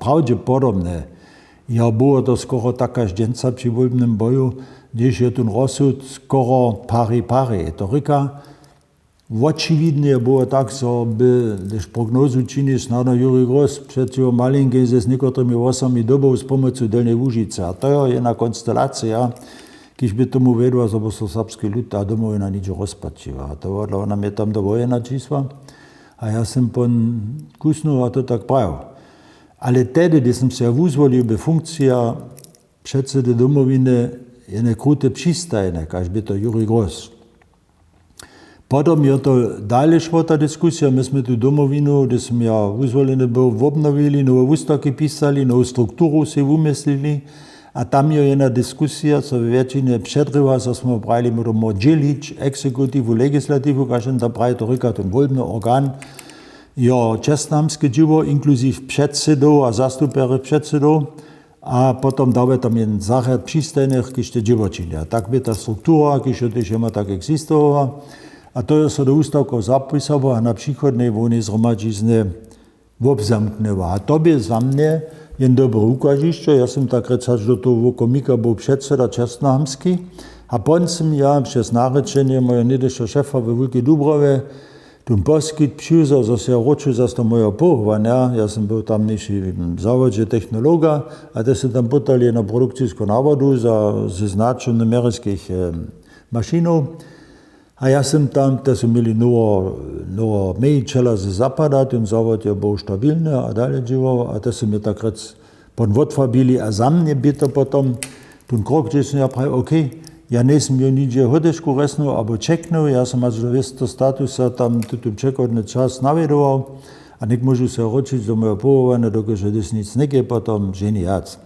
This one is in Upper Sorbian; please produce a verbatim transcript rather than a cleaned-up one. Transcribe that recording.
prawdźepodobne. Jo, było to skoro tak kaž dźensa při wólbnym boju, hdyž je tón rozsud skoro pari pari. To rěka, wočiwidnje je było tak, zo by, hdyž prognozu činiš, snano Juri Gross přećiwo Malinkej z někotrymi hłosami dobył z pomocu Delnjeje Łužicy. A to je jedna konstelacija, kiž by tomu wjedła, zo by so serbski lud a Domowina něhdźe rozpačiła. A to wodla wona mje tam do wojena čisła. A ja sym pon kusnul a to tak prajił. Ale tehdy, hdy sym se ja wuzwolił, by funkcija předsedy Domowiny jene krute přistajene, kaž by to Juri Gross. Potom je to dale šło, ta diskusija. My smy tu Domowinu, hdy sym ja wuzwoleny był, wobnowili, nowe wustawki pisali, nowu strukturu sej wumyslili. A tam je jedna diskusija, co we wjetšinje předrěwa, zo smy prajili, móžemy dźělić exekutiwu, legislatiwu, kaž tam praji, to rěka ten wólbny organ, jo, čestnamske dźěło, inkluziw předsedow a zastupjerjow předsedow. A potom dałby tam jeden zarjad přistajnych, kiž te dźěło činja. Tak by ta struktura, kiž jo tež jema tak existowała. A to je so do wustawkow zapisało a na přichodnej hłownej zhromadźizny wobzamknyła. A to bě za mnje jen dobre wukaźišćo. Ja sym tak rěc hač do toho wokomika był předseda čestnohamtski. A pon sym ja přez narěčenje mojeho něhdyšeho šefa we Wulkej Dubrawje tón poskitk přiwzał, zo sej ja wróću zas do mojeho powołanja. Ja sym był tamniši w zawodźe technologa, a te su tam pytali na produkcisku nawodu za, ze značom numerijskich, em, mašinow. A ja sym tam, te su měli nowo, nowo mějićela ze zapada, ten zawod je był stabilny a dale dźěłał, a te su mje tak rěc pon wotwabili. A za mnje bě to potom tón krok, hdźež sym ja prajił, OK, ja njejsym jo nihdźe hódeškow resnył abo čeknył, ja sym hač do wěstow statusa tam tutón přechodny čas nawjedował a něk móžu sej wróćić do mojeho powołanja, dokelž hdys nic něke potom ženi wjac.